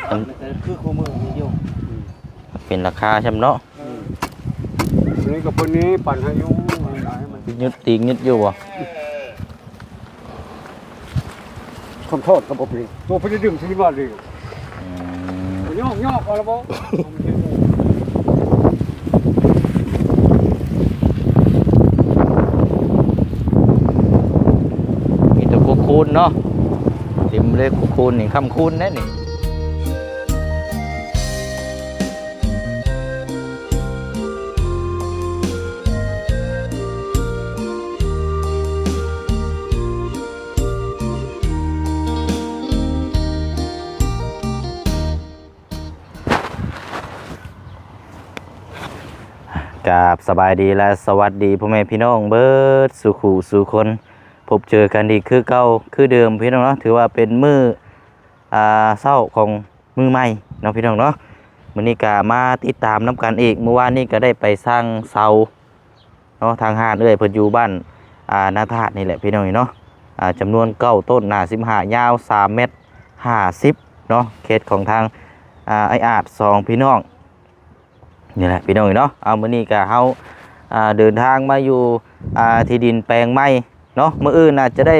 ມັນກໍຄືຄູ່ມື້ນີ້ຢູ່ ເປັນລາຄາຊ່ຳເນາະ. ອືມ ອັນນີ້ກໍເພິ່ນນີ້ປັ່ນໃຫ້ຢູ່ ມັນ ຢຸດຕີງຢຸດຢູ່ບໍ່? ຄຳໂທດກໍບໍ່ເປັນ ຕົວເພິ່ນໄດ້ດຶງທີ່ມາເລີຍ. ອືມ ຍອກໆ ເອົາລະບໍ່? ມີແຕ່ຄຸກຄູນເນາະ ເຕັມເລີຍຄຸກຄູນນີ້ ຄ້ຳຄູນເດ້ນີ້. ກາບສະບາຍດີ ແລະ ສະຫວັດດີພໍ່ແມ່ພີ່ນ້ອງເບິດສູ່ຄູ່ສູ່ຄົນ ພົບເຈີກັນອີກຄືເກົ່າຄືເດີມພີ່ນ້ອງເນາະ. ຖືວ່າເປັນມື້ ອ່າ ເຊົ້າຂອງ ມື້ໃໝ່ເນາະພີ່ນ້ອງເນາະ. ມື້ນີ້ກະມາຕິດຕາມນຳກັນອີກ ມື້ວານນີ້ກະໄດ້ໄປສ້າງເສົາເນາະ ທາງຮ້ານເອື້ອຍເພິ່ນຢູ່ບ້ານ ອ່າ ນາທາດນີ້ແຫຼະພີ່ນ້ອງເນາະ. ອ່າ ຈຳນວນເກົ້າຕົ້ນ ໜາສິບຫ້າ ຍາວສາມແມັດຫ້າສິບເນາະ ເຂດຂອງທາງ ອ່າ ອ້າຍອາດສອງພີ່ນ້ອງ ນີ້ແຫຼະພີ່ນ້ອງເນາະ. ເອົາ ມື້ນີ້ກະເຮົາ ອ່າ ເດີນທາງມາຢູ່ ອ່າ ທີ່ດິນແປງໃໝ່ເນາະ. ມື້ອື່ນອາດຈະໄດ້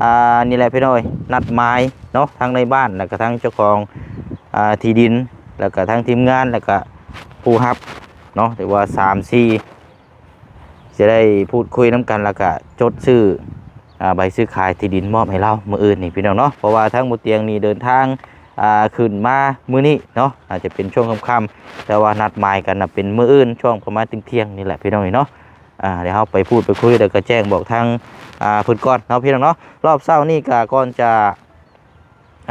ອ່າ ນີ້ແຫຼະພີ່ນ້ອງເອີຍ ນັດໝາຍເນາະ ທັງໃນບ້ານ ແລ້ວກະທັງເຈົ້າຂອງ ອ່າ ທີ່ດິນ ແລ້ວກະທັງທີມງານ ແລ້ວກະຜູ້ຮັບເນາະ ຫຼືວ່າສາມສີ່ ຈະໄດ້ພູດຄຸຍນຳກັນ ແລ້ວກະຈົດຊື່ ອ່າ ໃບຊື້ຂາຍທີ່ດິນມອບໃຫ້ລາວມື້ອື່ນນີ້ພີ່ນ້ອງເນາະ. ເພາະວ່າທາງໝູຕຽງນີ້ເດີນທາງ ອ່າ ຂຶ້ນມາມື້ນີ້ເນາະ ອາດຈະເປັນຊ່ວງຄ່ຳໆ ແຕ່ວ່ານັດໝາຍກັນນະເປັນມື້ອື່ນ ຊ່ວງປະມານທ່ຽງໆນີ້ແຫຼະພີ່ນ້ອງເອີຍເນາະ. ອ່າ ດຽວເຮົາໄປພູດໄປຄຸຍ ແລ້ວກະແຈ້ງບອກທາງ ອ່າ ເພິ່ນກ່ອນເນາະພີ່ນ້ອງເນາະ. ລອບເຊົ້ານີ້ກະກ່ອນຈະ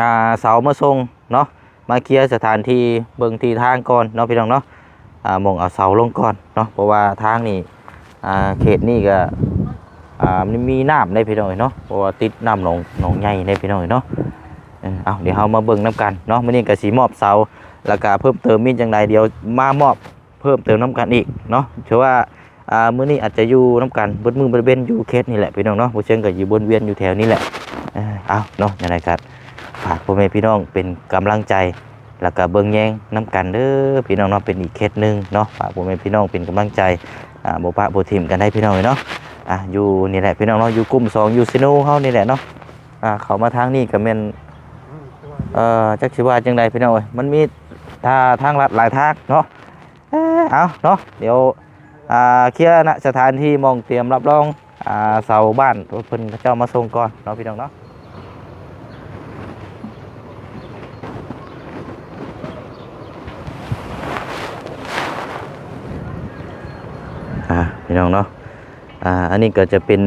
ອ່າ ເສົາມາສົ່ງເນາະ ມາເຄຍສະຖານທີ່ ເບິ່ງທີ່ທາງກ່ອນເນາະພີ່ນ້ອງເນາະ. ອ່າ ໝ່ອງເອົາເສົາລົງກ່ອນເນາະ ເພາະວ່າທາງນີ້ ອ່າ ເຂດນີ້ກະ ອ່າ ມັນມີນ້ຳເດ້ພີ່ນ້ອງເອີຍເນາະ ເພາະວ່າຕິດນ້ຳໜອງ ໜອງໃຫຍ່ເດ້ພີ່ນ້ອງເອີຍເນາະ. ເອີ ເອົາ ດຽວເຮົາມາເບິ່ງນຳກັນເນາະ. ມື້ນີ້ກະຊິມອບເສົາ ແລ້ວກະເພີ່ມເຕີມມີຫຍັງໃດ ດຽວມາມອບ ເພີ່ມເຕີມນຳກັນອີກເນາະ. ຖືວ່າ ອ່າ ມື້ນີ້ອາດຈະຢູ່ນຳກັນເບິດມື້ເບິດເວັນຢູ່ເຂດນີ້ແຫຼະພີ່ນ້ອງເນາະ. ບໍ່ເຊີງກໍຢູ່ວົນວຽນຢູ່ແຖວນີ້ແຫຼະ. ເອີ ເອົາເນາະ ຈັ່ງໃດກໍຝາກພໍ່ແມ່ພີ່ນ້ອງເປັນກຳລັງໃຈ ແລ້ວກໍເບິ່ງແຍງນຳກັນເດີພີ່ນ້ອງເນາະ. ເປັນອີກເຂດໜຶ່ງເນາະ ຝາກພໍ່ແມ່ພີ່ນ້ອງເປັນກຳລັງໃຈ ອ່າ ບໍ່ປະບໍ່ຖິ້ມກັນໄດ້ພີ່ນ້ອງເອີຍເນາະ. ອ່າ ຢູ່ນີ້ແຫຼະພີ່ນ້ອງເນາະ ຢູ່ກຸ່ມສອງ ຢູ່ເຊໂນເຮົານີ້ແຫຼະເນາະ. ອ່າ ເຂົ້າມາທາງນີ້ກໍແມ່ນ ເອີ ຈັກຊິວ່າຈັ່ງໃດພີ່ນ້ອງເອີຍ ມັນມີ ອ່າ ທາງລັດຫຼາຍທາງເນາະ. ເອີ ເອົາເນາະ ດຽວ ອ່າ ເຄຍນະສະຖານທີ່ໝ່ອງຕຽມຮັບຮອງ ອ່າ ເສົາບ້ານເພິ່ນເຂົາເຈົ້າມາສົ່ງກ່ອນເນາະພີ່ນ້ອງເນາະ. ອ່າ ພີ່ນ້ອງເນາະ ອ່າ ອັນນີ້ກໍຈະເປັນ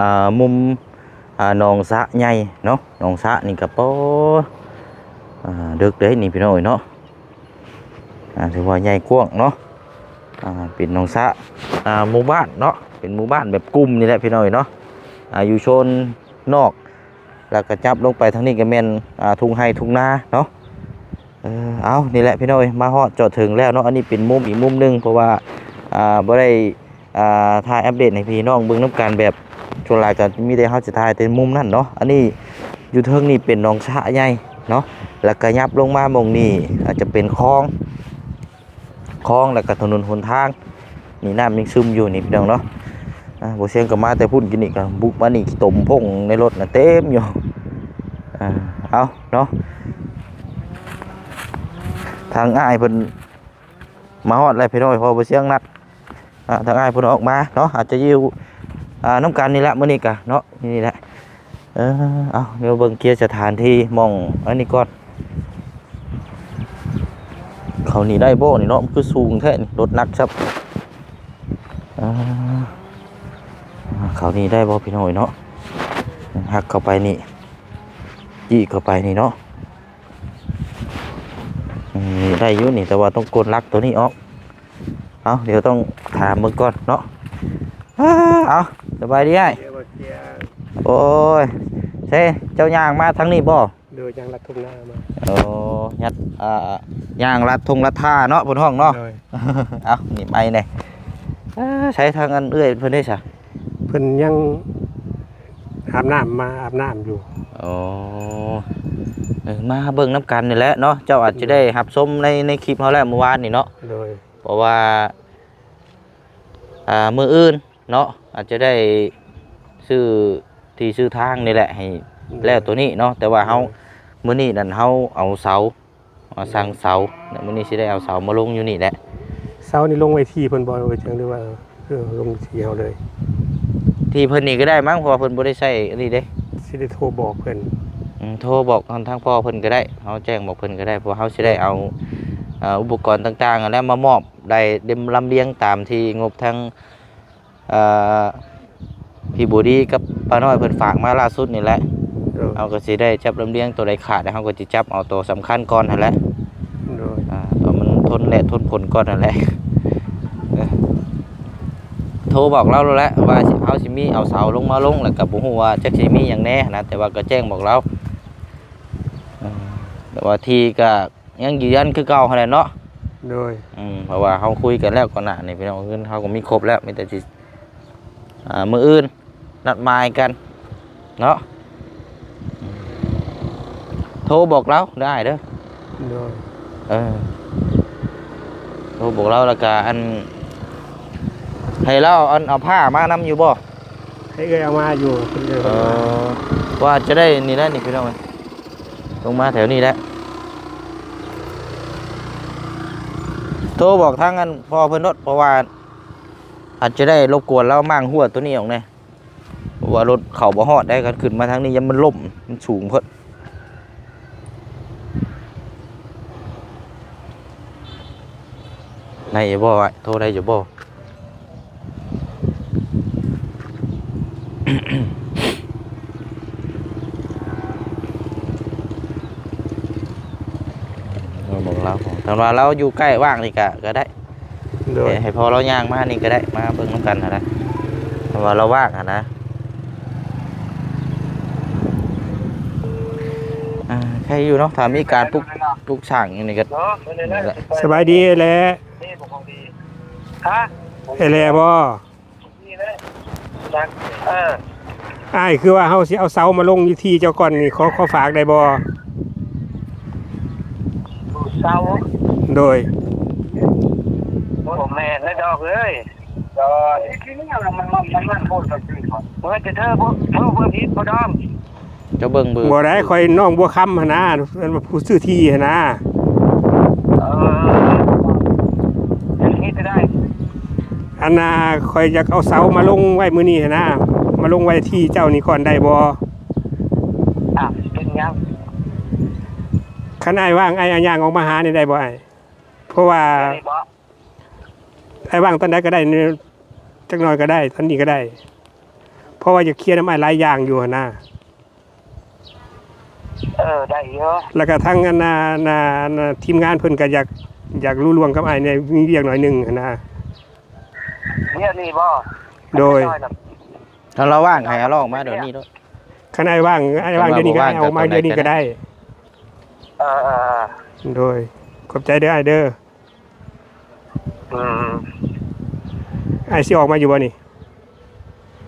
ອ່າ ມຸມ ອ່າ ໜອງສະໃຫຍ່ເນາະ. ໜອງສະນີ້ກໍ ປອ ອ່າ ເດິກເດ້ນີ້ພີ່ນ້ອງເອີຍເນາະ. ອ່າ ຖືວ່າໃຫຍ່ກວ້າງເນາະ. ອ່າ ເປັນໜອງສະ ອ່າ ໝູ່ບ້ານເນາະ ເປັນໝູ່ບ້ານແບບກຸ່ມນີ້ແຫຼະພີ່ນ້ອງເອີຍເນາະ. ອ່າ ຢູ່ໂຊນນອກ ແລ້ວກໍຈັບລົງໄປທາງນີ້ກໍແມ່ນ ອ່າ ທົ່ງໄຮ່ທົ່ງນາເນາະ. ເອີ ເອົາ ນີ້ແຫຼະພີ່ນ້ອງເອີຍ ມາຮອດຈອດເຖິງແລ້ວເນາະ. ອັນນີ້ເປັນມຸມອີກມຸມໜຶ່ງ ເພາະວ່າ ອ່າ ບໍ່ໄດ້ ອ່າ ຖ່າຍອັບເດດໃຫ້ພີ່ນ້ອງເບິ່ງນຳກັນ ແບບສ່ວນຫຼາຍກໍມີແຕ່ເຮົາຈະຖ່າຍແຕ່ມຸມນັ້ນເນາະ. ອັນນີ້ຢູ່ເທິງນີ້ເປັນໜອງສະໃຫຍ່ເນາະ ແລ້ວກໍຫຍັບລົງມາໝ່ອງນີ້ອາດຈະເປັນຄອງ ຄອງ ແລ້ວກໍຖະໜົນຫົນທາງ ນີ້ນ້ຳຍັງຊຶມຢູ່ນີ້ພີ່ນ້ອງເນາະ. ອ່າ ບໍ່ຊຽງກໍມາແຕ່ພຸ້ນ ກິນນີ້ກໍບຸກມານີ້ ຂີ້ຕົມພົ່ງໃນລົດນະເຕັມຢູ່. ອ່າ ເອົາເນາະ ທາງອ້າຍເພິ່ນມາຮອດແລ້ວພີ່ນ້ອງ ເພາະບໍ່ຊຽງນັດ ອ່າ ທາງອ້າຍເພິ່ນອອກມາເນາະ ອາດຈະຢູ່ ອ່າ ນຳກັນນີ້ແຫຼະມື້ນີ້ກະເນາະ ນີ້ແຫຼະ. ເອີ ເອົາ ດຽວເບິ່ງເຄຍສະຖານທີ່ໝ່ອງອັນນີ້ກ່ອນ. ເຂົ້ານີ້ໄດ້ບໍ່ນີ້ເນາະ ມັນຄືສູງແທ້ນີ້ ລົດໜັກຊ້ຳ. ອ່າ ເຂົ້ານີ້ໄດ້ບໍ່ພີ່ນ້ອງເອີຍເນາະ ຫັກເຂົ້າໄປນີ້ ຈີ້ເຂົ້າໄປນີ້ເນາະ. ນີ້ໄດ້ຢູ່ນີ້ ແຕ່ວ່າຕ້ອງກົນຫຼັກໂຕນີ້ອອກ. ເອົາ ດຽວຕ້ອງຖາມເບິ່ງກ່ອນເນາະ. ເອົາ ສະບາຍດີອ້າຍ. ໂອ້ຍ ເຊ ເຈົ້າຍ່າງມາທາງນີ້ບໍ່? ໂດຍ ຍ່າງລັດທົ່ງນາມາ. ໂອ້ ຍັດ ອ່າ ຍ່າງລັດທົ່ງລັດທ່າເນາະ ເພິ່ນຮ້ອງເນາະ. ໂດຍ. ເອົາ ນີ້ໄມແດ່. ເອີ ໃສທາງອັນເອື້ອຍເພິ່ນເດ້ຊະ? ເພິ່ນຍັງອາບນ້ຳ ມາອາບນ້ຳຢູ່. ອໍ ເອີ ມາເບິ່ງນຳກັນນີ້ແຫຼະເນາະ ເຈົ້າອາດຈະໄດ້ຮັບຊົມໃນ ໃນຄລິບເຮົາແລ້ວມື້ວານນີ້ເນາະ ໂດຍ ເພາະວ່າ ອ່າ ມື້ອື່ນເນາະ ອາດຈະໄດ້ຊື້ທີ່ຊື້ທາງນີ້ແຫຼະ ໃຫ້ ໂດຍ ແລ້ວໂຕນີ້ເນາະ ແຕ່ວ່າເຮົາ ໂດຍ ມື້ນີ້ນັ້ນເຮົາເອົາເສົາ ມາສັ່ງເສົາ ແລ້ວມື້ນີ້ຊິໄດ້ເອົາເສົາມາລົງຢູ່ນີ້ແຫຼະ. ເສົານີ້ລົງໄວ້ທີ່ເພິ່ນບໍ່ ຫຼືວ່າຈັ່ງ ຫຼືວ່າ ເອີ ລົງທີ່ເຮົາເລີຍ? ທີ່ເພິ່ນນີ້ກໍໄດ້ມັ້ງ ເພາະວ່າເພິ່ນບໍ່ໄດ້ໃຊ້ອັນນີ້ເດ້. ຊິໄດ້ໂທບອກເພິ່ນ. ອືມ ໂທບອກທາງ ທາງພໍ່ເພິ່ນກໍໄດ້ ເຮົາແຈ້ງບອກເພິ່ນກໍໄດ້ ເພາະວ່າເຮົາຊິໄດ້ເອົາ ເອີ ອຸປະກອນຕ່າງໆ ຫັ້ນແຫຼະ ມາມອບ ໄດ້ລຳລຽງຕາມທີ່ງົບທາງ ເອີ ພີ່ບູດີກັບປ້ານ້ອຍເພິ່ນຝາກມາລ່າສຸດນີ້ແຫຼະ. ໂດຍ ເຮົາກໍຊິໄດ້ຈັບລຳລຽງ ໂຕໃດຂາດ ເຮົາກໍຊິຈັບເອົາໂຕສຳຄັນກ່ອນຫັ້ນແຫຼະ. ໂດຍ ອ່າ ເພາະມັນທົນແດດທົນຝົນກ່ອນຫັ້ນແຫຼະ. ເອີ ໂທບອກລາວໂລດແຫຼະວ່າເຮົາຊິມີເອົາເສົາລົງມາລົງ ແລ້ວກໍບໍ່ຮູ້ວ່າຈັກຊິມີຫຍັງແດ່ນະ ແຕ່ວ່າກໍແຈ້ງບອກລາວ. ເອີ ແຕ່ວ່າທີ່ກໍ ຍັງຢືນຢັນຄືເກົ່າຫັ້ນແຫຼະເນາະ. ໂດຍ ອືມ ເພາະວ່າເຮົາຄຸຍກັນແລ້ວກ່ອນໜ້ານີ້ພີ່ນ້ອງ ເງິນເຮົາກໍມີຄົບແລ້ວ ມີແຕ່ຊິ ອ່າ ມື້ອື່ນນັດໝາຍກັນເນາະ. ໂທບອກລາວໄດ້ເດີ. ໂດຍ ເອີ ໂທບອກລາວ ແລ້ວກະອັນ ໃຫ້ລາວອັນເອົາຜ້າມານຳຢູ່ບໍ່? ໃຫ້ເອື້ອຍເອົາມາຢູ່ ເອີ ວ່າຈະໄດ້ນີ້ແຫຼະນີ້ພີ່ນ້ອງເອີຍ ລົງມາແຖວນີ້ແຫຼະ. ໂທບອກທາງອັນພໍ່ເພິ່ນໂລດ ເພາະວ່າອາດຈະໄດ້ລົບກວນລາວມ້າງຮົ້ວໂຕນີ້ອອກແດ່ ເພາະວ່າລົດເຂົ້າບໍ່ຮອດໄດ໋ ຄັນຂຶ້ນມາທາງນີ້ຢ້ານມັນລົ້ມ ມັນສູງໂພດ. ໄດ້ຢູ່ບໍ່? ໂທໄດ້ຢູ່ບໍ່? ເຮົາບອກລາວ ຄັນວ່າລາວຢູ່ໃກ້ວ່າງນີ້ກະ ກະໄດ້. ໂດຍ ໃຫ້ ໃຫ້ພໍ່ລາວຍ່າງມານີ້ກະໄດ້ ມາເບິ່ງນຳກັນຫັ້ນນະ ຄັນວ່າລາວວ່າງຫັ້ນນະ. ອ່າ ໃຄຢູ່ເນາະ ຖ້າມີການປຸກ ປຸກສ້າງຫຍັງນີ້ກໍ ສະບາຍດີແຫຼະ. ຮະ? ເອີແຫຼະບໍ່? ເອີ ອ້າຍ ຄືວ່າເຮົາຊິເອົາເສົາມາລົງຢູ່ທີ່ເຈົ້າກ່ອນນີ້ ຂໍ ຂໍຝາກໄດ້ບໍ່? ເສົາ? ໂດຍ ບໍ່ແມ່ນແລ້ວດອກເອີຍ. ເມື່ອຈະເທີ ເທີເບິ່ງອີກບໍ່ດອມ. ເຈົ້າເບິ່ງເບີ ບໍ່ໄດ້ ຂ້ອຍນ້ອງບົວຄຳຫັ້ນນາ ເພິ່ນວ່າຜູ້ຊື້ທີ່ຫັ້ນນາ. ເອີ ເຮັດໄດ້ ອັນນ່າ ຂ້ອຍຢາກເອົາເສົາມາລົງໄວ້ມື້ນີ້ຫັ້ນນາ ມາລົງໄວ້ທີ່ເຈົ້ານີ້ກ່ອນໄດ້ບໍ່? ອ່າ ເປັນຫຍັງ? ຄັນອ້າຍວ່າງ ອ້າຍ ອ້າຍຍ່າງອອກມາຫານີ້ໄດ້ບໍ່ອ້າຍ? ເພາະວ່າ ດຽວນີ້ບໍ່? ອ້າຍວ່າງຕອນໃດກໍໄດ້ ຈັກໜ່ອຍກໍໄດ້ ຕອນນີ້ກໍໄດ້ ເພາະວ່າຢາກເຄຍນຳອ້າຍຫຼາຍຢ່າງຢູ່ຫັ້ນນາ. ເອີ ໄດ້ຢູ່ ແລ້ວກໍທັງອັນນ່າ ອັນນ່າ ອັນນ່າ ທີມງານເພິ່ນກໍຢາກ ຢາກລຸລ່ວງກັບອ້າຍແດ່ ມີວຽກໜ້ອຍໜຶ່ງຫັ້ນນາ. ດຽວນີ້ບໍ່? ໂດຍ ຄັນລາວວ່າງໃຫ້ລາວອອກມາດຽວນີ້ໂລດ. ຄັນອ້າຍວ່າງ ອ້າຍວ່າງດຽວນີ້ກໍ ຄັນວ່າບໍ່ວ່າງ ອ້າຍອອກມາດຽວນີ້ກໍໄດ້. ເອີ ເອີ ເອີ ໂດຍ ຂອບໃຈເດີອ້າຍເດີ. ອືມ ອ້າຍຊິອອກມາຢູ່ບໍ່ນີ້?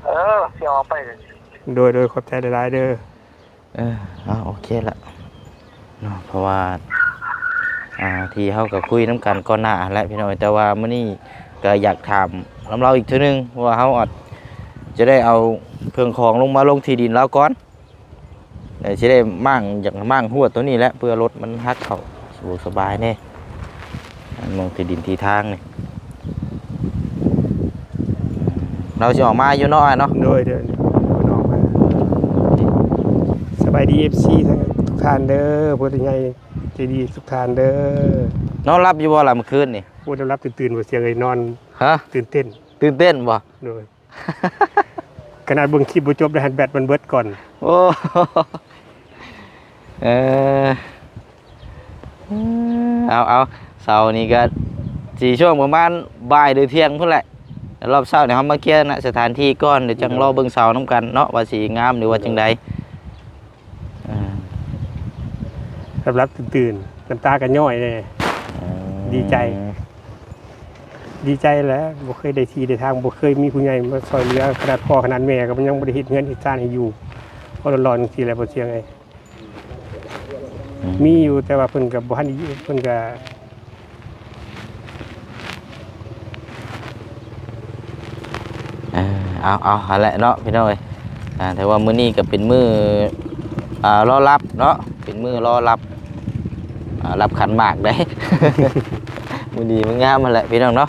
ເອີ ຊິອອກໄປ. ໂດຍ ໂດຍ ຂອບໃຈຫຼາຍໆເດີ. ເອີ ເອົາ ໂອເຄລະເນາະ ເພາະວ່າ ອ່າ ທີ່ເຮົາກໍຄຸຍນຳກັນກ່ອນໜ້າຫັ້ນແຫຼະພີ່ນ້ອງ ແຕ່ວ່າມື້ນີ້ກໍຢາກຖາມນຳລາວອີກເທື່ອໜຶ່ງ ເພາະວ່າເຮົາອາດຈະໄດ້ເອົາເຄື່ອງຂອງລົງມາລົງທີ່ດິນລາວກ່ອນ. ແລ້ວຊິໄດ້ມ້າງ ຢາກມ້າງຮົ້ວໂຕນີ້ແຫຼະ ເພື່ອລົດມັນຫັກເຂົ້າສະດວກສະບາຍແດ່ ອັນມອງທີ່ດິນທີ່ທາງນີ້. ລາວຊິອອກມາຢູ່ເນາະ ອ້າຍເນາະ? ໂດຍ ໂດຍ ເພິ່ນອອກມາ. ສະບາຍດີ ເອັຟຊີ ທຸກທ່ານເດີ ຜູ້ໃຫຍ່ໃຈດີທຸກທ່ານເດີ. ນອນຫຼັບຢູ່ບໍ່ລະມື້ຄືນນີ້? ໂອ້ຍ ນອນຫຼັບຕື່ນໆ ບໍ່ສຽງເອີຍ ນອນ ຮະ? ຕື່ນເຕັ້ນ. ຕື່ນເຕັ້ນບໍ່? ໂດຍ. ຂະໜາດເບິ່ງຄລິບບໍ່ຈົບໄດ້ ແບັດມັນເບິດກ່ອນ. ໂອ້ ເອີ ເອົາ ເອົາ ເສົານີ້ກໍຊິຊ່ວງປະມານບ່າຍຫຼືທ່ຽງພຸ້ນແຫຼະ. ລອບເຊົ້ານີ້ເຮົາມາເຄຍນະສະຖານທີ່ກ່ອນ ດຽວຈັ່ງລໍເບິ່ງເສົານຳກັນເນາະ ວ່າຊິງາມຫຼືວ່າຈັ່ງໃດ. ອ່າ ຫຼັບໆຕື່ນໆ ນ້ຳຕາກໍຍ້ອຍແດ່. ອືມ ດີໃຈ ດີໃຈແຫຼະ ບໍ່ເຄີຍໄດ້ທີ່ໄດ້ທາງ ບໍ່ເຄີຍມີຜູ້ໃຫຍ່ມາຊ່ອຍເຫຼືອ ຂະໜາດພໍ່ຂະໜາດແມ່ກໍຍັງບໍ່ໄດ້ເຮັດເຮືອນເຮັດຊານໃຫ້ຢູ່ ກໍລອນໆຈັ່ງຊີ້ແຫຼະ ບໍ່ສຽງເອີຍ. ມີຢູ່ ແຕ່ວ່າເພິ່ນກໍບໍ່ທັນ ເພິ່ນກໍ ເອີ ເອົາ ເອົາ ຫັ້ນແຫຼະເນາະພີ່ນ້ອງເອີຍ. ອ່າ ແຕ່ວ່າມື້ນີ້ກໍເປັນມື້ ອ່າ ລໍຮັບເນາະ ເປັນມື້ລໍຮັບ ອ່າ ຮັບຂັນໝາກໄດ໋. ມື້ດີມື້ງາມຫັ້ນແຫຼະພີ່ນ້ອງເນາະ.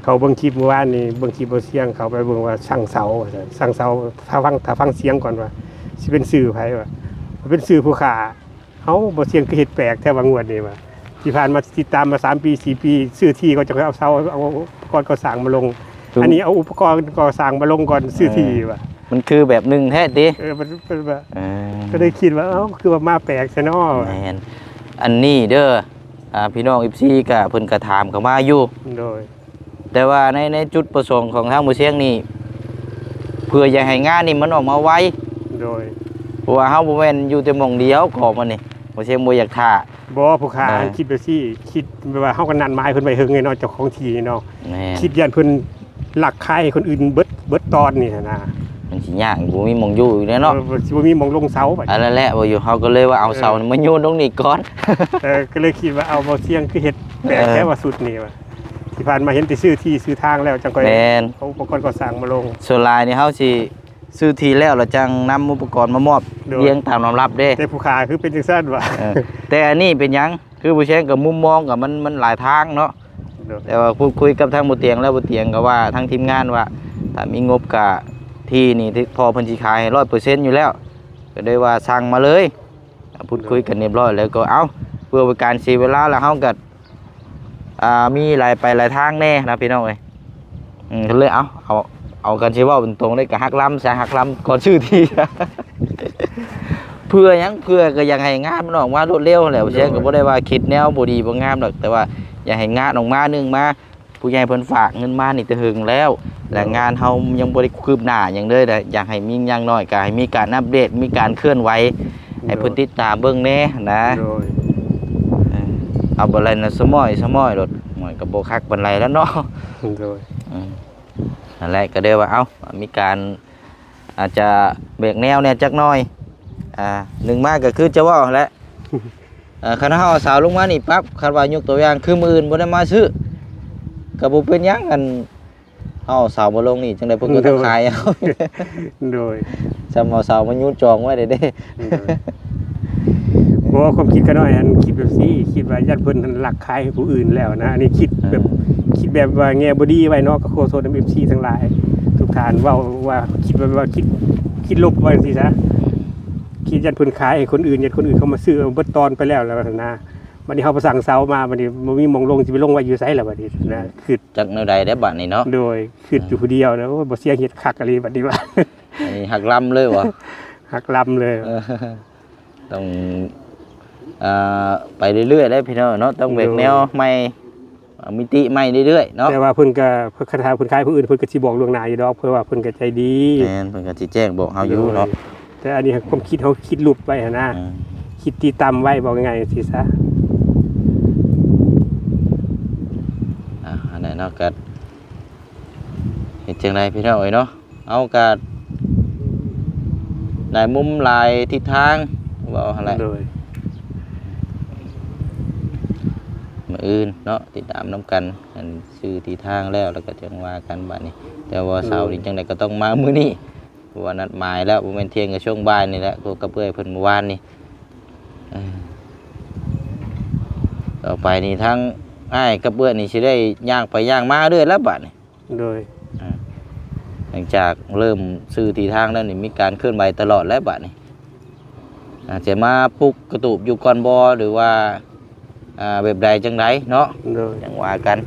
ເຂົາເບິ່ງຄລິບມື້ວານນີ້ ເບິ່ງຄລິບບໍ່ສຽງ ເຂົາໄປເບິ່ງວ່າຊ່າງເສົາວ່າຊັ້ນ ຊ່າງເສົາ ຖ້າຟັງ ຖ້າຟັງສຽງກ່ອນວ່າຊິເປັນຊື່ໃຜວ່າ ເປັນຊື່ຜູ້ຂ້າ. ເອົ້າ ບໍ່ສຽງຄືເຮັດແປກແທ້ວ່າງວດນີ້ວ່າ ທີ່ຜ່ານມາຕິດຕາມມາສາມປີສີ່ປີ ຊື້ທີ່ກໍຈະຄ່ອຍເອົາເສົາ ເອົາອຸປະກອນກໍ່ສ້າງມາລົງ ອັນນີ້ເອົາອຸປະກອນກໍ່ສ້າງມາລົງກ່ອນ ຊື້ທີ່ວ່າ ມັນຄືແບບໜຶ່ງແທ້ຕິ. ເອີ ເພິ່ນ ເພິ່ນວ່າ ເອີ ກໍເລີຍຄິດວ່າ ເອົ້າ ຄືວ່າມາແປກແທ້ເນາະ. ແມ່ນ ອັນນີ້ເດີ ອ່າ ພີ່ນ້ອງເອັຟຊີກໍ ເພິ່ນກໍຖາມເຂົ້າມາຢູ່ ໂດຍ ແຕ່ວ່າໃນ ໃນຈຸດປະສົງຂອງທາງໝູ່ຊຽງນີ້ ເພື່ອຢາກໃຫ້ງານນີ້ມັນອອກມາໄວ ໂດຍ ເພາະວ່າເຮົາບໍ່ແມ່ນຢູ່ແຕ່ໝ່ອງດຽວ ກໍມັນນີ້ໝູ່ຊຽງບໍ່ຢາກຖ້າ. ບໍ່ ຜູ້ຂ້າ ເອີ ຄິດແບບຊີ້ ຄິດແບບວ່າເຮົາກໍນັດໝາຍເພິ່ນໄວ້ເຫິງແລ້ວເນາະ ເຈົ້າຂອງທີ່ນີ້ເນາະ ແມ່ນ ຄິດຢ້ານເພິ່ນລັກຂາຍໃຫ້ຄົນອື່ນເບິດ ເບິດຕອນນີ້ຫັ້ນນະ ມັນຊິຍາກ ບໍ່ມີໝ່ອງຢູ່ອີກແລ້ວເນາະ ເອີ ຊິບໍ່ມີໝ່ອງລົງເສົາບັດ ອັນນັ້ນແຫຼະ ບໍ່ຢູ່ ເຮົາກໍເລີຍວ່າເອົາເສົາ ເອີ ມາໂຍນລົງນີ້ກ່ອນ ເອີ ກໍເລີຍຄິດວ່າ ເອົາ ບໍ່ສຽງຄືເຮັດ ແປກແທ້ວ່າຊຸດນີ້ວ່າ ທີ່ຜ່ານມາເຫັນແຕ່ຊື້ທີ່ຊື້ທາງແລ້ວ ຈັ່ງຄ່ອຍ ແມ່ນ ເອົາອຸປະກອນກໍ່ສ້າງມາລົງ. ສ່ວນຫຼາຍນີ້ເຮົາຊິຊື້ທີ່ແລ້ວ ແລ້ວຈັ່ງນຳອຸປະກອນມາມອບ ໂດຍ ລຽງຕາມລຳດັບເດ້ ແຕ່ຜູ້ຂ້າຄືເປັນຈັ່ງຊັ້ນວ່າ ເອີ ແຕ່ອັນນີ້ເປັນຫຍັງ ຄືຜູ້ແຊງກັບມຸມມອງກັບມັນ ມັນຫຼາຍທາງເນາະ ໂດຍ ແຕ່ວ່າພູດຄຸຍກັບທາງບໍ່ຕຽງແລ້ວ ບໍ່ຕຽງກໍວ່າທາງທີມງານວ່າ ຖ້າມີງົບກະທີ່ນີ້ ພໍ່ເພິ່ນຊິຂາຍໃຫ້ຮ້ອຍເປີເຊັນຢູ່ແລ້ວ ກໍເລີຍວ່າສັ່ງມາເລີຍ. ອ່າ ພູດຄຸຍກັນຮຽບຮ້ອຍແລ້ວກໍ ເອົ້າ ເພື່ອເປັນການເສຍເວລາ ແລ້ວເຮົາກໍ ອ່າ ມີຫຼາຍໄປຫຼາຍທາງແດ່ນະພີ່ນ້ອງເອີຍ ອືມ ກໍເລີຍ ເອົາ ເອົາ ເອົາກັນຊິເວົ້າຕົງໆເລີຍ ກໍຫັກລຳຊະ ຫັກລຳກ່ອນຊື້ທີ່ ເພື່ອຫຍັງ ເພື່ອກໍຢາກໃຫ້ງານມັນອອກມາລວດເລັວແຫຼະ ໂດຍ ເຊິ່ງກໍບໍ່ໄດ້ວ່າຄິດແນວບໍ່ດີບໍ່ງາມດອກ ແຕ່ວ່າຢາກໃຫ້ງານອອກມາ ໜຶ່ງມາ ຜູ້ໃຫຍ່ເພິ່ນຝາກເງິນມານີ້ແຕ່ເຫິງແລ້ວ ແລະ ໂດຍ ງານເຮົາຍັງບໍ່ໄດ້ຄືບໜ້າຫຍັງເລີຍ ແລະ ຢາກໃຫ້ມີ ຢ່າງໜ້ອຍກໍໃຫ້ມີການອັບເດດ ມີການເຄື່ອນໄຫວ ໃຫ້ເພິ່ນ ໂດຍ ຕິດຕາມເບິ່ງແດ່ນະ ໂດຍ ເອີ ເອົາບໍ່ໄດ້ນະ ສະໝອຍ ສະໝອຍໂລດ ໝອຍກໍບໍ່ຄັກປານໃດແລ້ວເນາະ ໂດຍ ອືມ ນັ້ນແຫຼະ ກໍເລີຍວ່າ ເອົ້າ ມີການ ອາດຈະແບກແນວແດ່ຈັກໜ່ອຍ ອ່າ ໜຶ່ງມາກໍຄືຈະເວົ້າຫັ້ນແຫຼະ ເອີ ຄັນເຮົາເອົາເສົາລົງມານີ້ປັບ ຄັນວ່າຍົກຕົວຢ່າງຄືມື້ອື່ນບໍ່ໄດ້ມາຊື້ ກໍບໍ່ເປັນຫຍັງ ອັນ ເຮົາເອົາເສົາມາລົງນີ້ ຈັ່ງໃດເພິ່ນກໍຕ້ອງຂາຍເອົາ ໂດຍ ຊ່ຳເອົາເສົາມາຍຸດຈອງໄວ້ເດ້ ໂດຍ ບໍ່ ຄວາມຄິດຂ້ານ້ອຍຫັ້ນ ຄິດແບບຊີ້ ຄິດວ່າຢ້ານເພິ່ນຫັ້ນລັກຂາຍໃຫ້ຜູ້ອື່ນແລ້ວນະ ອັນນີ້ຄິດແບບ ເອີ ຄິດແບບວ່າແງ່ບໍ່ດີໄວ້ເນາະ ກໍຂໍໂທດນຳເອັຟຊີທັງຫຼາຍທຸກທ່ານ ເວົ້າວ່າຄິດແບບວ່າຄິດ ຄິດລົບວ່າຈັ່ງຊີ້ຊະ ຄິດຢ້ານເພິ່ນຂາຍໃຫ້ຄົນອື່ນ ຢ້ານຄົນອື່ນເຂົ້າມາຊື້ເອົາເບິດຕອນໄປແລ້ວ ແລ້ວນະ ບັດນີ້ເຮົາໄປສັ່ງເສົາມາ ບັດນີ້ບໍ່ມີໝ່ອງລົງ ຊິໄປລົງໄວ້ຢູ່ໃສລະບັດນີ້ນະ ຄຶດ ຈັກແນວໃດແດ່ບັດນີ້ເນາະ ໂດຍ ຄຶດຢູ່ຜູ້ດຽວນະ ໂອ້ຍ ບໍ່ສຽງເຮັດຄັກອີ່ຫຼີບັດນີ້ວ່າ ອັນນີ້ຫັກລຳເລີຍບໍ່? ຫັກລຳເລີຍ ເອີ ຕ້ອງ ເອີ ໄປເລື້ອຍໆເດ້ພີ່ນ້ອງເນາະ ຕ້ອງແບກແນວໃໝ່ ເອີ ມີຕິໃໝ່ເລື້ອຍໆເນາະ ແຕ່ວ່າເພິ່ນກໍ ຄັນຖ້າເພິ່ນຂາຍຜູ້ອື່ນ ເພິ່ນກໍຊິບອກລ່ວງໜ້າຢູ່ດອກ ເພາະວ່າເພິ່ນກໍໃຈດີ ແມ່ນ ເພິ່ນກໍຊິແຈ້ງບອກເຮົາຢູ່ເນາະ ໂດຍ ແຕ່ອັນນີ້ຄວາມຄິດເຮົາຄິດລົບໄວ້ຫັ້ນນະ ເອີ ຄິດຕີຕ່ຳໄວ້ ເວົ້າງ່າຍໆ ຈັ່ງຊີ້ຊະ ອ່າ ອັນນັ້ນເນາະ ກໍເຮັດຈັ່ງໃດພີ່ນ້ອງເອີຍເນາະ ເຮົາກໍຫຼາຍມຸມຫຼາຍທິດທາງ ເວົ້າຫັ້ນແຫຼະ ໂດຍ ມື້ອື່ນເນາະ ຕິດຕາມນຳກັນ ອັນ ຊື້ທີ່ທາງແລ້ວ ແລ້ວກໍຈັ່ງວ່າກັນບາດນີ້ ແຕ່ວ່າເສົານີ້ ໂດຍ ຈັ່ງໃດກໍຕ້ອງມາມື້ນີ້ ເພາະວ່ານັດໝາຍແລ້ວ ບໍ່ແມ່ນທ່ຽງ ກໍຊ່ວງບ່າຍນີ້ແຫຼະ ກໍກັບເອື້ອຍເພິ່ນມື້ວານນີ້ ເອີ ຕໍ່ໄປນີ້ທາງອ້າຍກັບເອື້ອຍນີ້ຊິໄດ້ຍ່າງໄປຍ່າງມາເລື້ອຍແລ້ວບາດນີ້ ໂດຍ ອ່າ ຫຼັງຈາກເລີ່ມຊື້ທີ່ທາງແລ້ວນີ້ ມີການເຄື່ອນໄຫວຕະຫຼອດແລ້ວບາດນີ້ ອາດຈະມາປຸກກະຕູບຢູ່ກ່ອນບໍ່ ຫຼືວ່າ ອ່າ ແບບໃດຈັ່ງໃດເນາະ ໂດຍ ຈັ່ງວ່າກັນ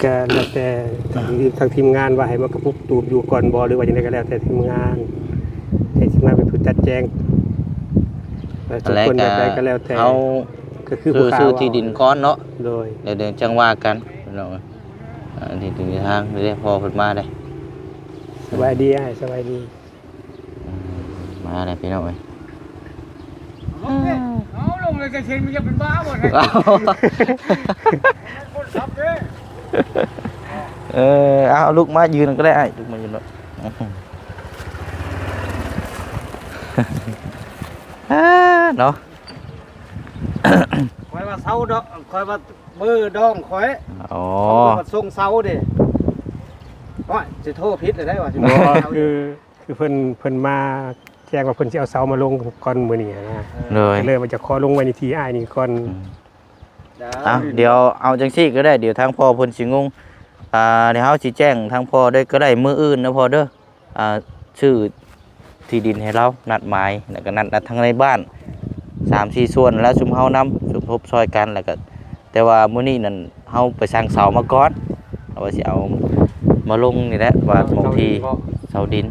ກໍແລ້ວແຕ່ທາງ ທາງທີມງານວ່າໃຫ້ມາກະປຸກຕູບຢູ່ກ່ອນບໍ່ ຫຼືວ່າຈັ່ງໃດກໍແລ້ວແຕ່ທີມງານ ໃຫ້ທີມງານເປັນຜູ້ຈັດແຈງ ວ່າຈະຄວນແບບໃດກໍແລ້ວແຕ່ ເຮົາ ກໍຄືຜູ້ ຊື້ ຊື້ທີ່ດິນກ່ອນເນາະ ໂດຍ ແລ້ວຈັ່ງວ່າກັນພີ່ນ້ອງ ອ່າ ທີ່ ທີ່ທາງເດ້ ພໍ່ເພິ່ນມາເດ້ ສະບາຍດີອ້າຍ ສະບາຍດີ ອືມ ມາແລ້ວພີ່ນ້ອງເອີຍ ເອົາລົງເລີຍ ຈະເຊັນມັນຢາກເປັນບ້າບໍ່ ເອີ ເອົາ ເອົາລຸກມາຢືນກໍໄດ້ອ້າຍ ລຸກມາຢືນໂລດ ອືມ ເ ອ່າ ເນາະ ຂ້ອຍວ່າເຊົາດອກ ຂ້ອຍວ່າເບີດອງຂ້ອຍ ອໍ ເຂົາວ່າສົ່ງເຊົາເດ້ ໂອ້ຍ ຊິໂທຜິດແລ້ວໄດ໋ວ່າ ບໍ່ ຄື ຄືເພິ່ນ ເພິ່ນມາແຈ້ງວ່າເພິ່ນຊິເອົາເສົາມາລົງກ່ອນມື້ນີ້ນະ ໂດຍ ກໍເລີຍວ່າຈະຂໍລົງໄວ້ໃນທີ່ອ້າຍນີ້ກ່ອນ ອືມ ເອົາ ດຽວເອົາຈັ່ງຊີ້ກໍໄດ້ ດຽວທາງພໍ່ເພິ່ນຊິງົງ ອ່າ ດຽວເຮົາຊິແຈ້ງທາງພໍ່ເດີກໍໄດ້ ມື້ອື່ນນະພໍ່ເດີ ອ່າ ຊື້ທີ່ດິນໃຫ້ລາວ ນັດໝາຍ ແລ້ວກໍນັດ ນັດທາງໃນບ້ານ ສາມສີ່ສ່ວນ ແລ້ວຊຸມເຮົານຳ ສົມທົບຊ່ອຍກັນ ແລ້ວກໍ ແຕ່ວ່າມື້ນີ້ນັ້ນ ເຮົາໄປສັ່ງເສົາມາກ່ອນ ເຮົາວ່າຊິເອົາມາລົງນີ້ແຫຼະ ວ່າໝ່ອງທີ່ເສົາດິນ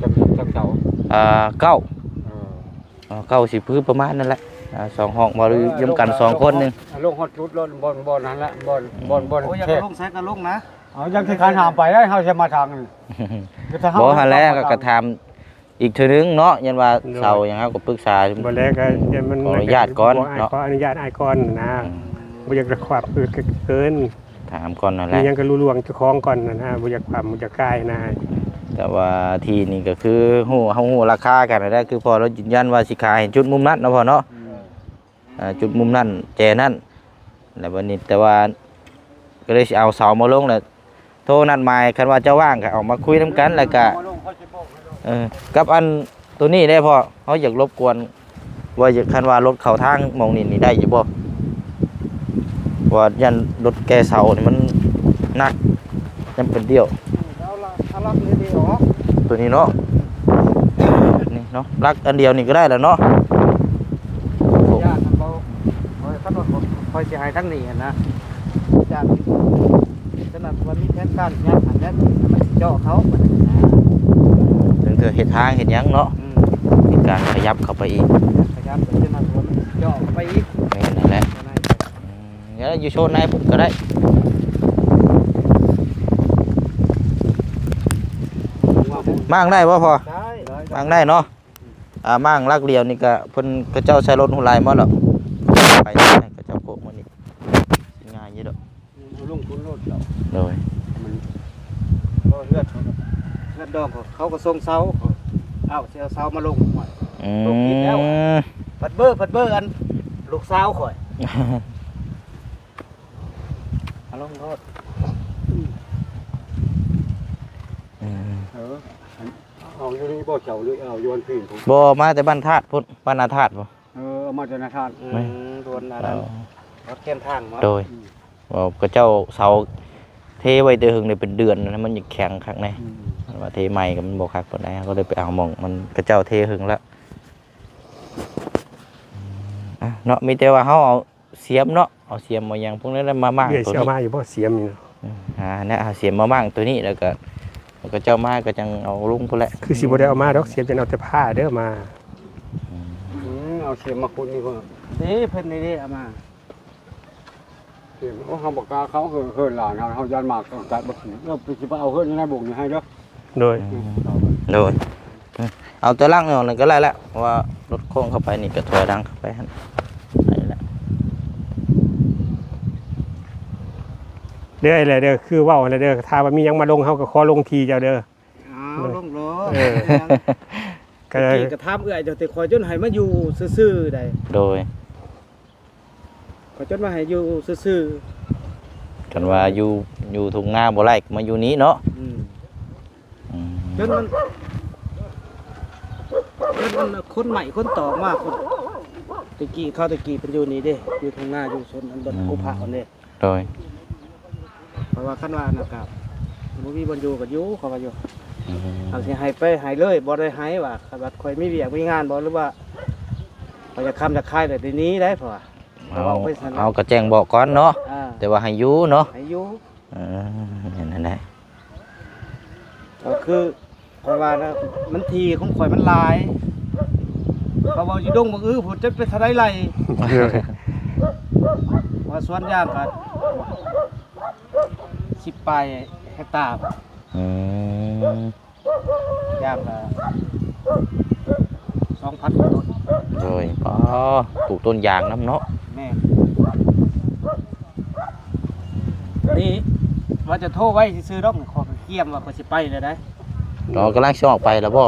ຈັກ ຈັກເສົາ ອ່າ ເກົ້າ ເອີ ເກົ້າ ຊິຄືປະມານນັ້ນແຫຼະ ອ່າ ສອງຫ້ອງ ເວົ້ານຳກັນສອງຄົນໜຶ່ງ ລົງຮອດຈຸດລົງ ບ່ອນ ບ່ອນນັ້ນແຫຼະ ບ່ອນ ບ່ອນ ບ່ອນ ໂອ້ຍ ຢາກລົງໃສກໍລົງນະ ເອົາ ຍັງຊິຄານຫາມໄປໄດ້ ເຮົາຈະມາທາງນີ້ ບໍ່ ຫັ້ນແຫຼະ ກໍຖາມອີກເທື່ອໜຶ່ງເນາະ ຢ້ານວ່າເຊົາຫຍັງ ເຮົາກໍປຶກສາ ບໍ່ແລ້ວກໍຢ້ານມັນ ຂໍອະນຸຍາດກ່ອນເນາະ ຂໍອະນຸຍາດອ້າຍກ່ອນນະ ອືມ ບໍ່ຢາກໄດ້ຄວາມເກີນ ຖາມກ່ອນນັ້ນແຫຼະ ມີຫຍັງກໍຮູ້ລ່ວງເຈົ້າຂອງກ່ອນນະ ບໍ່ຢາກຄວາມ ບໍ່ຢາກກາຍນະ ແຕ່ວ່າທີ່ນີ້ກໍຄືຮູ້ ເຮົາຮູ້ລາຄາກັນແລ້ວ ຄືພໍ່ລາວຢືນຢັນວ່າຊິຂາຍໃຫ້ຈຸດມຸມນັ້ນເນາະພໍ່ເນາະ ອືມ ອ່າ ຈຸດມຸມນັ້ນ ແຈນັ້ນ ແລ້ວບັດນີ້ ແຕ່ວ່າກໍເລີຍຊິເອົາເສົາມາລົງ ແລ້ວໂທນັດໝາຍ ຄັນວ່າເຈົ້າວ່າງກໍເອົາມາຄຸຍນຳກັນ ແລ້ວກໍ ເອີ ກັບອັນໂຕນີ້ເດ້ພໍ່ ເຮົາຢາກລົບກວນວ່າ ຢາກ ຄັນວ່າລົດເຂົ້າທາງໝ່ອງນີ້ນີ້ໄດ້ຢູ່ບໍ່? ວ່າຢ້ານລົດແກ່ເສົານີ້ມັນໜັກ ຍັງເປັນດ່ຽວ ເອົາລະ ເອົາລັກນີ້ດີອອກ ໂຕນີ້ເນາະ ນີ້ເນາະ ລັກອັນດຽວນີ້ກໍໄດ້ແລ້ວເນາະ ຢ້ານມັນບໍ່ ຂ້ອຍ ຄັນວ່າຂ້ອຍຊິໃຫ້ທາງນີ້ຫັ້ນນະ ຢ້ານ ສະນັ້ນວ່າມີແຜນການຫຍັງຫັ້ນແຫຼະ ມັນຊິເຈາະເຂົາບັດນີ້ນະ ເຖິງເທື່ອເຮັດທາງເຮັດຫຍັງເນາະ ອືມ ມີການຂະຫຍັບເຂົ້າໄປອີກ ຂະຫຍັບ ສະນັ້ນວ່າມັນຊິເຈາະເຂົ້າໄປອີກ ແມ່ນນັ້ນແຫຼະ ອືມ ແລ້ວຢູ່ໂຊນໃນພຸ້ນກໍໄດ້ ມ້າງໄດ້ບໍ່ພໍ່? ໄດ້ ມ້າງໄດ້ເນາະ ອ່າ ມ້າງຫຼັກດຽວນີ້ກໍເພິ່ນ ເຂົາເຈົ້າໃຊ້ລົດຫົວໄລ່ໝົດແລ້ວ ໄປໃຫ້ເຂົາເຈົ້າໂຄກມື້ນີ້ ຊິງ່າຍຢູ່ດອກ ອືມ ເອົາລົງທຶນໂລດເຈົ້າ ໂດຍ ມັນ ເພາະເຮືອນ ເຮືອນດອງເຂົາ ເຂົາກໍສົ່ງເສົາ ເອົາ ຊິເອົາເສົາມາລົງ ອືມ ຕົກດິນແລ້ວ ພັດເບີ ພັດເບີອັນລູກສາວຂ້ອຍ ເອົາລົງໂລດ ອືມ ອືມ ເອີ ເອົາຢູ່ນີ້ບໍ່ເຈົ້າ ຫຼືເອົາຢູ່ອັນພີ້ນພຸ້ນ? ບໍ່ ມາແຕ່ບ້ານທາດພຸ້ນ ບ້ານນາທາດພຸ້ນ ເອີ ເອົາມາຈາກນາທາດ ອືມ ແມ່ນ ໂດນນາ ເອີ ຮອດແຄມທາງເນາະ ໂດຍ ອືມ ເວົ້າ ເຂົາເຈົ້າເສົາເທໄວ້ແຕ່ເຫິງເດ ເປັນເດືອນນະ ມັນຍັງແຂງຄັກແນ່ ອືມ ວ່າເທໃໝ່ກໍມັນບໍ່ຄັກປານໃດ ເຮົາກໍເລີຍໄປເອົາໝ່ອງມັນ ເຂົາເຈົ້າເທເຫິງແລ້ວ ອ່ະ ເນາະ ມີແຕ່ວ່າເຮົາເອົາ ສຽມເນາະ ເອົາສຽມເອົາຫຍັງພວກນັ້ນແຫຼະມາມ້າງ ເອື້ອຍ ໂຕນີ້ ຊິເອົາມາຢູ່ບໍ່ ສຽມນີ້ນະ? ອືມ ຫາແນວຫາສຽມມາມ້າງໂຕນີ້ ແລ້ວກໍ ແລ້ວກໍເຈົ້າມາກໍຈັ່ງເອົາລົງພຸ້ນແຫຼະ ຄືຊິບໍ່ໄດ້ເອົາມາດອກ ສຽມ ຈັ່ງເອົາແຕ່ຜ້າເດີມາ ອືມ ອືມ ເອົາສຽມມາຂຸດນີ້ພຸ້ນ ເດ້ ເພິ່ນນີ້ເດ້ເອົາມາ ສຽມ ໂອ້ ເຮົາບໍ່ກ້າເຂົ້າເຮືອນ ເຮືອນຫຼານເຮົາ ເຮົາຢ້ານໝາກກັດບໍ່ກິນ ເອີ ຊິໄປເອົາເຮືອນຢູ່ໃນບົງນີ້ໃຫ້ເດີ ໂດຍ ອືມ ໂດຍ ເອົາແຕ່ຫຼັງອອກນັ້ນກໍໄດ້ແຫຼະ ເພາະວ່າລົດໂຄ້ງເຂົ້າໄປນີ້ກໍຖອຍຫຼັງເຂົ້າໄປຫັ້ນ ໄດ້ແຫຼະ ເດີ້ ແຫຼະເດີ້ ຄືເວົ້າຫັ້ນແຫຼະເດີ້ ຖ້າວ່າມີຫຍັງມາລົງ ເຮົາກໍຂໍລົງທີ່ເຈົ້າເດີ້ ເອົາລົງໂລດ ເອີ ຕະກີ້ກໍຖາມເອື້ອຍເຈົ້າ ແຕ່ຂ້ອຍຈົນໃຫ້ມາຢູ່ຊື່ໆໃດ ໂດຍ ຂ້ອຍຈົນວ່າໃຫ້ຢູ່ຊື່ໆ ຄັນວ່າຢູ່ ຢູ່ທົ່ງນາບໍ່ໄດ້ກໍມາຢູ່ນີ້ເນາະ ອືມ ອືມ ຈົນມັນ ຈົນມັນຂົນໄມ້ຂົນຕອກມາ ຄົນ ແຕ່ກີ້ ຄາວແຕ່ກີ້ເພິ່ນຢູ່ນີ້ເດ້ ຢູ່ທົ່ງນາຢູ່ສົນ ອັນບ່ອນ ອືມ ພູຜາເດ້ ໂດຍ ເພາະວ່າຄັນວ່ານັ້ນກໍບໍ່ມີບ່ອນຢູ່ກໍຢູ່ ເຂົາວ່າຢູ່ ອືມ ເຮົາຊິໃຫ້ໄປໃຫ້ເລີຍ ບໍ່ໄດ້ໃຫ້ວ່າ ຄັນວ່າຂ້ອຍມີວຽກມີງານບໍ່ ຫຼືວ່າຂ້ອຍຢາກຄ້ຳຢາກຂາຍແລ້ວໄດ້ໜີໄດ໋ ເພາະວ່າ ເຮົາ ເຮົາກໍແຈ້ງບອກກ່ອນເນາະ ອ່າ ແຕ່ວ່າໃຫ້ຢູ່ເນາະ ໃຫ້ຢູ່ ເອີ ແມ່ນຫັ້ນແຫຼະ ກໍຄືຂ້ອຍວ່ານະ ມັນທີ່ຂອງຂ້ອຍມັນຫຼາຍ ເຂົາເວົ້າຢູ່ດົງບັກອືພຸ້ນ ຈັກເປັນເທົ່າໃດໄຮ່ ວ່າສວນຢາງກໍສິບປາຍເຮັກຕາ ອືມ ຢາງລະສອງພັນກວ່າຕົ້ນ ໂດຍ ອໍ ປູກຕົ້ນຢາງນຳເນາະ ແມ່ນ ນີ້ວ່າຈະໂທໄວ້ຊື່ໆດອກ ຂໍກຽມວ່າຂ້ອຍຊິໄປແລ້ວໃດ ອໍ ກຳລັງຊິອອກໄປແລ້ວບໍ່?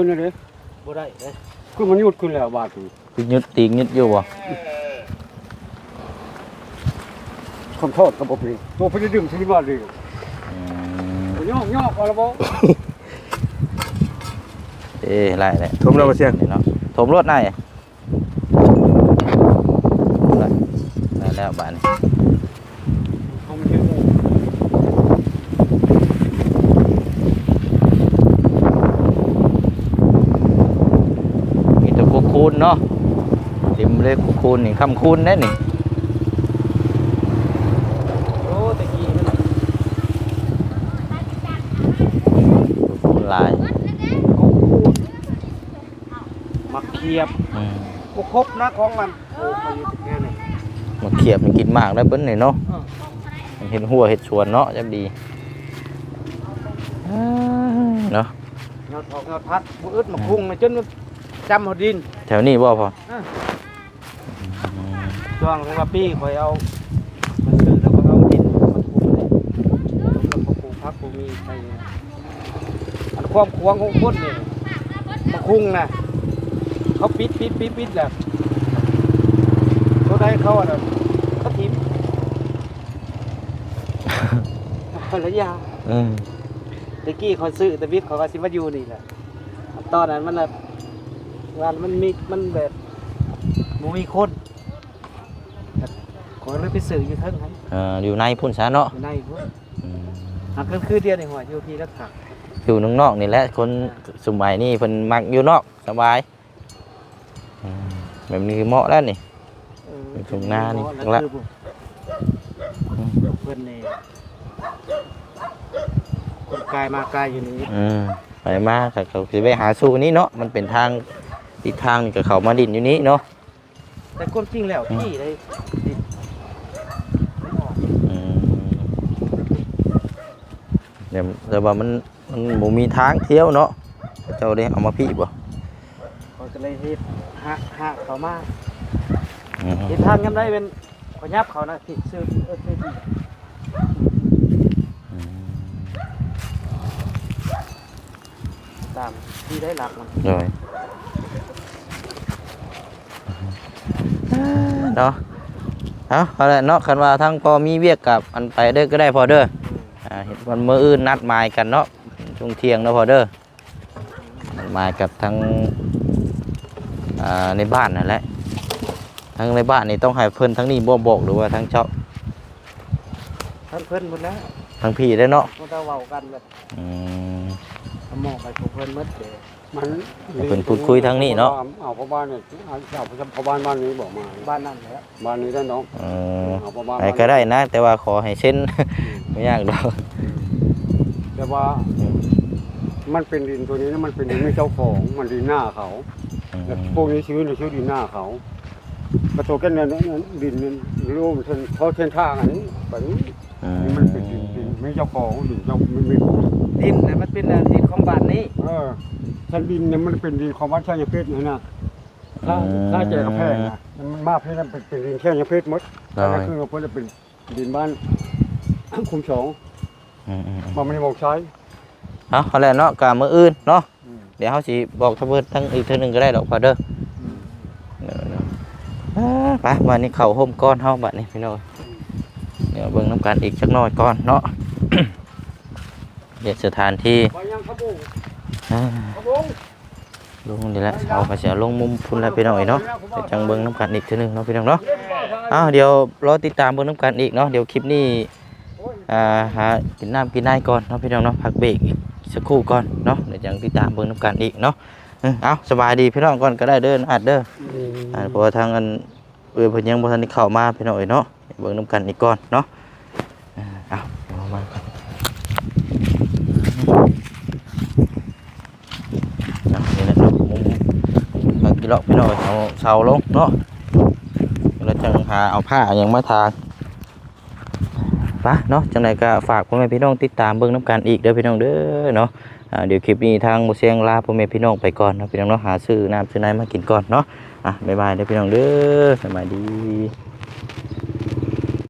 ຂຶ້ນແລ້ວເດ້ ບໍ່ໄດ້ເດ້ ຄືມັນຢຸດຂຶ້ນແລ້ວບາດນີ້ ຄືຍຶດ ຕີນຍຶດຢູ່ບໍ່? ຄຳທອດກໍບໍ່ເປັນ ຕົວເພິ່ນໄດ້ດື່ມທີ່ບ້ານເດ້ ອືມ ຍອກໆ ເອົາລະບໍ່? ເອີ ໄລ່ແຫຼະ ຖົມແລ້ວບໍ່ສ່ຽງ? ນີ້ເນາະ ຖົມໂລດນາຍ ໄດ້ແລ້ວບາດນີ້ ມີແຕ່ກົກຄູນເນາະ ເຕັມເລີຍ ກົກຄູນນີ້ ຄ້ຳຄູນເດ້ນີ້ ໂອ້ ແຕ່ກີ້ມັນ ກົກຄູນຫຼາຍ ກົກຄູນ ໝາກຂຽບ ອືມ ບໍ່ຄົບນະຂອງມັນ ໂອ້ ຂ້ອຍຢູ່ແຖວນີ້ ໝາກຂຽບມັນກິນໝາກໄດ້ເບິດນີ້ເນາະ ເອີ ມັນເຮັດຮົ້ວເຮັດສວນເນາະ ຈັກດີ ເອີ ເນາະ ຍອດຖອກຍອດຜັກ ບໍ່ອຶດໝາກຫຸ່ງນະ ຈົນມັນຈຳຮອດດິນ ແຖວນີ້ບໍ່ພໍ່? ເອີ ອືມ ຊ່ວງທີ່ວ່າປີຂ້ອຍເອົາ ຂ້ອຍຊື້ແລ້ວຂ້ອຍເອົາດິນມາຄຸມເດ້ ແລ້ວກໍປູກຜັກປູກໝີ່ໃສ່ ອັນຄວາມຂວາງຂອງຄົນນີ້ ບັກຫຸ່ງນະ ເຂົາປິດ ປິດ ປິດ ປິດແລ້ວ ໂຕໃດເຂົາອັນນັ້ນ ເຂົາຖິ້ມ ຄົນລະຢ່າງ ອືມ ແຕ່ກີ້ຂ້ອຍຊື້ແຕ່ບິດ ຂ້ອຍວ່າຊິມາຢູ່ນີ້ແຫຼະ ຕອນນັ້ນມັນລະ ວ່າມັນມີ ມັນແບບ ບໍ່ມີຄົນ ຂ້ອຍເລີຍໄປຊື້ຢູ່ເທິງຫັ້ນ ເອີ ຢູ່ໃນພຸ້ນຊະເນາະ ຢູ່ໃນພຸ້ນ ອືມ ຫາກກາງຄືນດຽວນີ້ ຫົວຢູ່ພີ້ລະຄັກ ຢູ່ນອກໆນີ້ແຫຼະ ຄົນ ອ່າ ສົມໄໝນີ້ເພິ່ນມັກຢູ່ນອກສະບາຍ ອືມ ແບບນີ້ຄືເໝາະແລ້ວນີ້ ເອີ ເປັນທົ່ງນານີ້ ເໝາະແລ້ວ ລະ ຄື ອືມ ເພິ່ນນີ້ ຄົນກາຍມາກາຍຢູ່ນີ້ ອືມ ໄປມາກໍ ກໍຊິໄປຫາສູ່ນີ້ເນາະ ມັນເປັນທາງ ຕິດທາງນີ້ກໍເຂົ້າມາດິນຢູ່ນີ້ເນາະ ແຕ່ຄວາມຈິງແລ້ວ ອືມ ທີ່ໄດ້ ອືມ ແຕ່ ແຕ່ວ່າມັນ ມັນບໍ່ມີທາງທ່ຽວເນາະ ເຂົາເຈົ້າໄດ້ເອົາມາພີ້ບໍ່? ຂ້ອຍກໍເລີຍເຮັດຫາກ ຫາກເຂົ້າມາ ອືມ ເຮັດທາງຍາມໃດແມ່ນຂ້ອຍຫຍັບເຂົ້ານະ ພີ້ ຊື້ ເອີ ພີ້ ອືມ ຕາມທີ່ໄດ້ຫຼັກມັນ ໂດຍ ເນາະ ເອົາ ເອົາແຫຼະເນາະ ຄັນວ່າທາງພໍ່ມີວຽກກັບອັນໄປເດີກໍໄດ້ພໍ່ເດີ ອືມ ອ່າ ເຫັນວັນມື້ອື່ນນັດໝາຍກັນເນາະ ຊ່ວງທ່ຽງເນາະພໍ່ເດີ ນັດໝາຍກັບທາງ ອ່າ ໃນບ້ານນັ້ນແຫຼະ ທາງໃນບ້ານນີ້ຕ້ອງໃຫ້ເພິ່ນທາງນີ້ບໍ່ບອກ ຫຼືວ່າທາງເຈົ້າ? ທາງເພິ່ນໝົດແລ້ວ ທາງພີ້ເດ້ເນາະ ບໍ່ໄດ້ເວົ້າກັນແບບ ອືມ ມອບໃຫ້ພວກເພິ່ນໝົດເດ້ ມັນ ໃຫ້ເພິ່ນພູດຄຸຍທາງນີ້ເນາະ ເອົາພໍ່ບ້ານນີ້ ເອົາພໍ່ບ້ານບ້ານນີ້ບໍ່ມາ ບ້ານນັ້ນແຫຼະ ບ້ານນີ້ໄດ້ເນາະ ເອີ ເອົາພໍ່ບ້ານ ໃຜກໍໄດ້ນະ ແຕ່ວ່າຂໍໃຫ້ເຊັນ ອືມ ບໍ່ຍາກດອກ ແຕ່ວ່າ ອືມ ມັນເປັນດິນຕົວນີ້ນະ ມັນເປັນດິນມີເຈົ້າຂອງ ມັນດິນນາເຂົາ ອືມ ແລ້ວພວກນີ້ຊື້ນະ ຊື້ດິນນາເຂົາ ກະໂຕແກ່ນນັ້ນ ດິນນີ້ລົງເສັ້ນ ເພາະເສັ້ນທາງອັນນີ້ໄປນີ້ ອືມ ນີ້ມັນເປັນດິນ ດິນມີເຈົ້າຂອງ ດິນເຈົ້າ ມັນມີ ດິນນະ ມັນເປັນດິນຂອງບ້ານນີ້ ເອີ ຊັ້ນດິນນີ້ມັນເປັນດິນຂອງບ້ານໄຊຍະເພັດຫັ້ນນະ ອືມ ຖ້າ ຖ້າແຈກກະແພງນະ ມັນມາເພດນັ້ນເປັນ ເປັນດິນໄຊຍະເພັດໝົດ ໂດຍ ນັ້ນຄືວ່າເພິ່ນເປັນດິນບ້ານຄຸ້ມສອງ ອືມໆໆ ບໍ່ແມ່ນໝອກໄຊ ເອົາ ຫັ້ນແຫຼະເນາະ ກະມື້ອື່ນເນາະ ອືມ ດຽວເຮົາຊິບອກທາງເພິ່ນທາງອີກເທື່ອໜຶ່ງກໍໄດ້ດອກພໍ່ເດີ ອືມ ເອີ ໄປ ບາດນີ້ເຂົ້າໂຮມກ່ອນເຮົາບາດນີ້ພີ່ນ້ອງ ອືມ ດຽວເບິ່ງນຳກັນອີກຈັກໜ້ອຍກ່ອນເນາະ ເຮັດສະຖານທີ່ ໄປຍັງຂະບົງ ອ່າ ຂະບົງ ລົງນີ້ແຫຼະ ເຮົາກໍຊິເອົາລົງມຸມພຸ້ນແຫຼະພີ່ນ້ອງເອີຍເນາະ ດຽວຈັ່ງເບິ່ງນຳກັນອີກເທື່ອໜຶ່ງເນາະພີ່ນ້ອງເນາະ ເອົາ ດຽວລໍຕິດຕາມເບິ່ງນຳກັນອີກເນາະ ດຽວຄລິບນີ້ ອ່າ ຫາກິນນ້ຳກິນໃນກ່ອນເນາະພີ່ນ້ອງເນາະ ພັກເບຣກອີກສັກຄູ່ກ່ອນເນາະ ດຽວຈັ່ງຕິດຕາມເບິ່ງນຳກັນອີກເນາະ ເອີ ເອົາ ສະບາຍດີພີ່ນ້ອງກ່ອນກໍໄດ້ເດີ ອາດເດີ ອືມ ອ່າ ເພາະວ່າທາງອັນ ເອື້ອຍເພິ່ນຍັງບໍ່ທັນໄດ້ເຂົ້າມາພີ່ນ້ອງເອີຍເນາະ ເບິ່ງນຳກັນອີກກ່ອນເນາະ ເອົາ ເອົາມາກ່ອນ ເອົາ ນີ້ແຫຼະເນາະ ມຸມທາງກິເລາະພີ່ນ້ອງເອີຍ ເອົາເສົາລົງເນາະ ແລ້ວຈັ່ງຫາເອົາຜ້າຫຍັງມາທາ ປະເນາະ ຈັ່ງໃດກໍຝາກພໍ່ແມ່ພີ່ນ້ອງຕິດຕາມເບິ່ງນຳກັນອີກເດີພີ່ນ້ອງເດີເນາະ ອ່າ ດຽວຄລິບນີ້ທາງບໍ່ຊຽງລາພໍ່ແມ່ພີ່ນ້ອງໄປກ່ອນເນາະ ພີ່ນ້ອງເນາະ ຫາຊື້ນ້ຳຊື້ໃນມາກິນກ່ອນເນາະ ອ່ະ ບາຍບາຍເດີພີ່ນ້ອງເດີ ສະບາຍດີ.